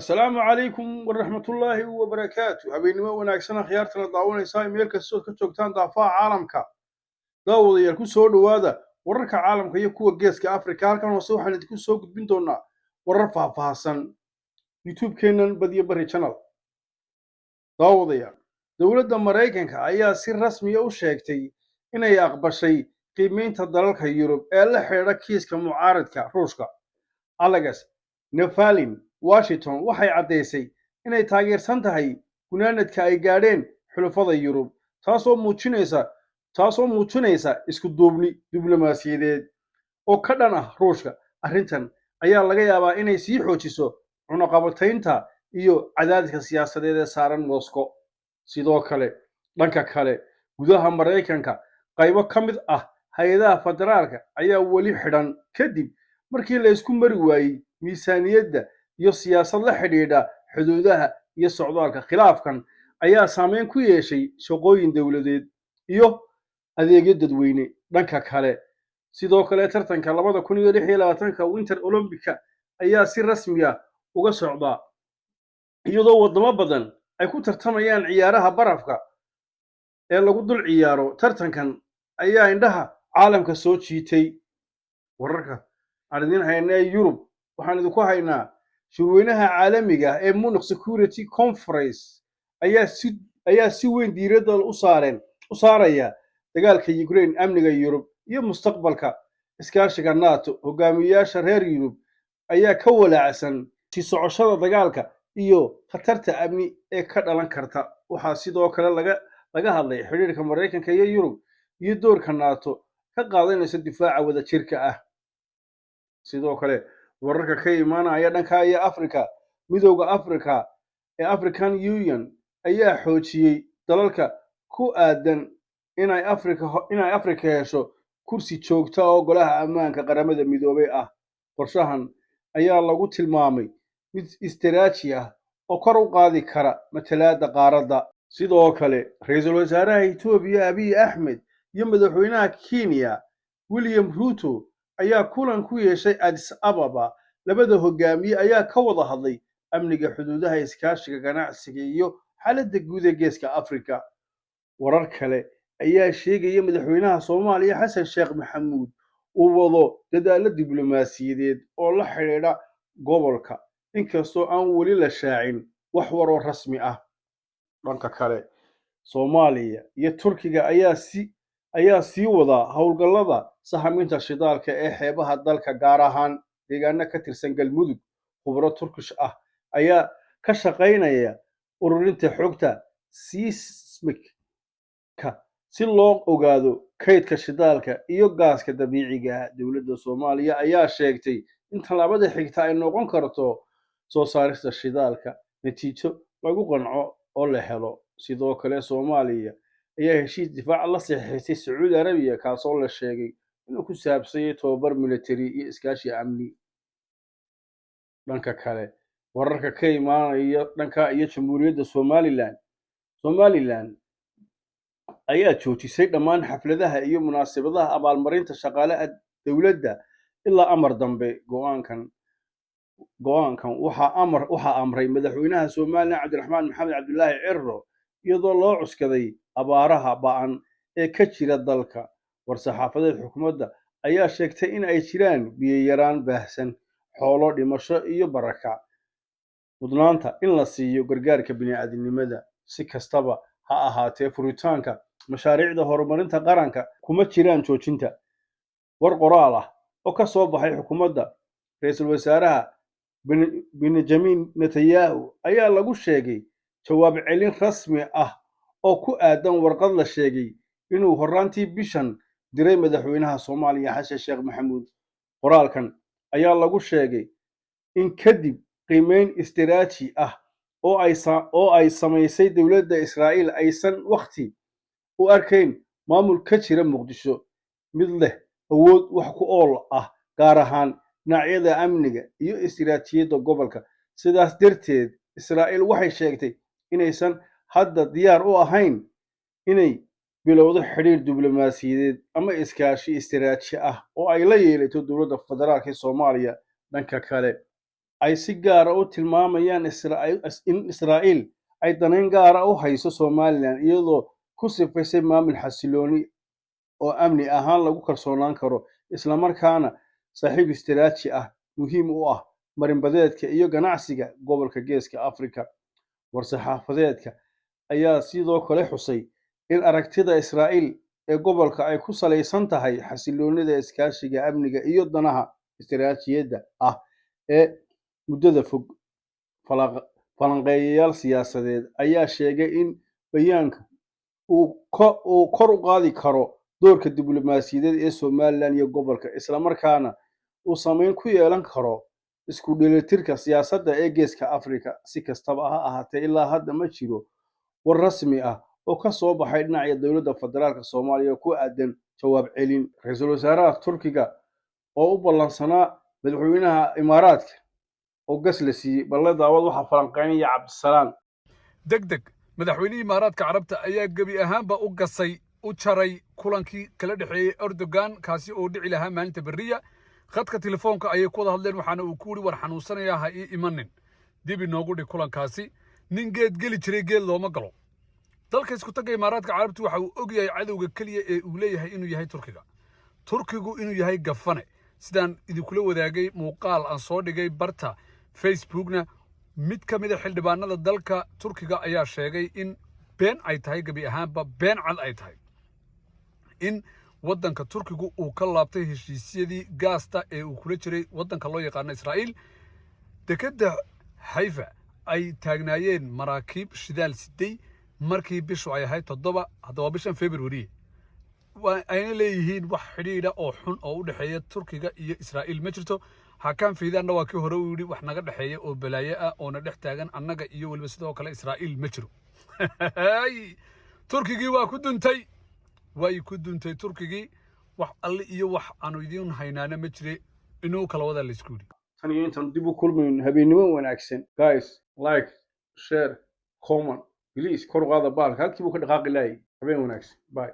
Asalaamu calaykum waraxmatullaahi wabarakaatu. Habeennimo wanaagsan, akhyaartana daawanaysaa meel kastood ka joogtaan daafaha caalamka. Daawadayaal, ku soo dhowaada wararka caalamka iyo kuwa Geeska Afrika. Halkan hoose waxaan idinku soo gudbin doonaa warar faahfaahsan YouTube-keennan Badiyo Bari Channel. Daawadayaal, dowladda Maraykanka ayaa si rasmiya u sheegtay inay aqbashay qiimeynta dalalka Yurub ee la xidhiidha kiiska mucaaradka Ruushka Alexei Navalny. Washington waxay caddaysay inay taageersan tahay gunaanadka ay gaadheen xulafada Yurub, taasoo muujinaysa isku duubni diblomaasiyadeed oo ka dhan ah Ruushka. Arrintan ayaa laga yaabaa inay sii xoojiso cunaqabataynta iyo cadaadiska siyaasadeed ee saaran Moscow. Sidoo kale, dhanka kale, gudaha Maraykanka qaybo ka mid ah hay-adaha federaalka ayaa weli xidhan kadib markii la isku mari waayey miisaaniyadda iyo siyaasad la xidhiidha xuduudaha iyo socdaalka. Khilaafkan ayaa saameyn ku yeeshay shaqooyin dowladeed iyo adeegyo dadweyne. Dhanka kale, sidoo kale, tartanka 2026-ka Winter Olympic-a ayaa si rasmiya uga socda, iyadoo waddamo badan ay ku tartamayaan ciyaaraha barafka ee lagu dul ciyaaro. Tartankan ayaa indhaha caalamka soo jiitay. Wararka aan idiin hayna ee Yurub, waxaan idinku haynaa shirweynaha caalamiga ah ee Munich Security Conference ayaa si weyn diiradda u saaraya dagaalka Ukraine, amniga Yurub iyo mustaqbalka iskaashiga NATO. Hogaamiyayaasha reer Yurub ayaa ka walaacsan sii socoshada dagaalka iyo khatarta amni ee ka dhalan karta. Waxaa sidoo kale laga hadlay xidhiirka Maraykanka iyo Yurub iyo doorka NATO ka qaadanaysa difaaca wadajirka ah. Sidoo kale, wararka ka imaanaya dhanka iyo Africa, Midowda Africa ee African Union ayaa xoojiyey dalalka ku aadan inay Africa hesho kursi joogta oo Golaha Ammaanka Qaramada Midoobay ah. Qorshahan ayaa lagu tilmaamay mid istaraatiiji ah oo kor u qaadi kara matalaadda qaaradda. Sidoo kale, ra-iisul wasaaraha Itoobiya Abiy Axmed iyo madaxweynaha Kenya William Ruto ayaa kulan ku yeeshay Addis Ababa. Labada hogaamiye ayaa ka wada hadlay amniga xuduudaha, iskaashiga ganacsiga iyo xaaladda guud ee Geeska Afrika. Warar kale ayaa sheegaya madaxweynaha Soomaaliya Xasan Sheekh Maxamuud uu wado dadaallo diblomaasiyadeed oo la xidhiidha gobolka, inkastoo aan weli la shaacin wax waroo rasmi ah. Dhanka kale, Soomaaliya iyo Turkiga ayaa sii wadaa howlgallada sahaminta shidaalka ee xeebaha dalka, gaar ahaan deegaano ka tirsan Galmudug. Khubro Turkish ah ayaa ka shaqaynaya ururinta xogta seismic-ka si loo ogaado kaydka shidaalka iyo gaaska dabiiciga ah. Dowladda Soomaaliya ayaa sheegtay in tallaabada xigta ay noqon karto soo saarista shidaalka natiijo lagu qanco oo la helo. Sidoo kale, Soomaaliya ayaa heshiis difaac la saxiixisay Sacuudi Arabiya, kaasoo la sheegay inuu ku saabsanyay tobabar military iyo iskaashi amni. Dhanka kale, wararka ka imaanaya dhanka iyo Jamhuuriyadda Somaliland, Somaliland ayaa joojisay dhammaan xafladaha iyo munaasabadaha abaalmarinta shaqaalaha dowladda ilaa amar dambe. Go-aankan waxaa amray madaxweynaha Somaliland Cabdiraxmaan Maxamed Cabdulaahi Ciro, iyadoo loo cuskaday abaaraha ba'an ee ka jira dalka. War-saxaafadeed xukuumadda ayaa sheegtay in ay jiraan biyo yaraan baahsan, xoolo dhimasho iyo barakac, mudnaanta in la siiyo gargaarka bini'aadamnimada. Si kastaba ha ahaatee, furitaanka mashaariicda horumarinta qaranka kuma jiraan joojinta. War qoraal ah oo ka soo baxay xukuumadda ra-iisul wasaaraha Benjamin Netanyahu ayaa lagu sheegay jawaab celin rasmi ah oo ku aadan warqad la sheegay inuu horraantii bishan diray madaxweynaha Soomaaliya Xasan Sheekh Maxamuud. Qoraalkan ayaa lagu sheegay in kadib qiimeyn istiraatiiji ah oo ay samaysay dowladda Israa'iil, aysan wakhti u arkayn maamul ka jira Muqdisho mid leh awood wax ku ool ah, gaar ahaan dhinacyada amniga iyo istiraatiijiyadda gobolka. Sidaas darteed, Israa'iil waxay sheegtay inaysan hadda diyaar u ahayn inay bilowdo xidhiir diblomaasiyadeed ama iskaashi istiraatiiji ah oo ay la yeelato dowladda federaalka ee Soomaaliya. Dhanka kale Ay si gaara u tilmaamayaan in Israa'iil ay danayn gaara u hayso Somaliland, iyadoo ku sifaysay maamul xasilooni oo amni ahaan lagu kalsoonaan karo, islamarkaana saaxiib istiraatiiji ah, muhiim u ah marinbadeedka iyo ganacsiga gobolka Geeska Afrika. War-saxaafadeedka ayaa sidoo kale xusay in aragtida Israa'iil ee gobolka ay ku salaysan tahay xasiloonida, iskaashiga amniga iyo danaha istiraatiijiyadda ah ee muddada fog. Falanqeeyayaal siyaasadeed ayaa sheegay in bayaanka uu kor u qaadi karo doorka diblomaasiyadeed ee Somaliland iyo gobolka, islamarkaana uu saameyn ku yeelan karo isku dheelitirka siyaasadda ee Geeska Afrika. Si kastaba ha ahaatee, ilaa hadda ma jiro war rasmi ah oo ka soo baxay dhinaca dowladda federaalka Soomaaliya oo ku aadan jawaab celin. Ra-iisul wasaaraha Turkiga oo u ballansanaa madaxweynaha Imaaraadka oo gas la siiyey, balle daawad. Waxaa falanqeynaya Cabdisalaan. Deg deg, madaxweynihii Imaaraadka Carabta ayaa gebi ahaanba u gasay, u jaray kulankii kala dhexeeyey Erdogan, kaasi oo dhici lahaa maalinta berriya. Khadka telefoonka ayay ku wada hadleen, waxaana uu ku yidhi: "War xanuunsanayaa, ha ii imanin, dib inoogu dhig kulankaasi." Nin geed geli jiray geed looma galo. Dalka Iskutagga Imaaraadka Carabtu waxa uu og yahay cadowga keliya ee uu leeyahay inuu yahay Turkiga, Turkigu inuu yahay gafane. Sidaan idinkula wadaagay muuqaal aan soo dhigay barta Facebookna, mid ka mid a xildhibaanada dalka Turkiga ayaa sheegay in been ay tahay, gebi ahaanba been cad ay tahay, in waddanka Turkigu uu ka laabtay heshiisyadii gaasta ee uu kula jiray waddanka loo yaqaano Israa'iil. Dekedda Xayfa ay taagnaayeen maraakiib shidaal siday markii bishu ay ahayd 7, haddaba bishan February, ayna leeyihiin wax xidhiidha oo xun oo u dhexeeya Turkiga iyo Israa'iil ma jirto. Hakan Fiidaanna waa kii hore uu yidhi: "Wax naga dhexeeya oo balaayo ah oona dhex taagan annaga iyo weliba sidoo kale Israa'iil ma jiro." Turkigii waa ku duntay, way ku duntay Turkigii. Wax alle iyo wax aanu idiin haynaana ma jire, inuu kala wadaa laysku yidhi. Tan iyo intaan dib u kulmayno, habeennimo wanaagsan. Guys, like, share, comment, please. Kor u qaada baalka halkii buu ka dhaqaaqi laayay. Habeen wanaagsan, bye.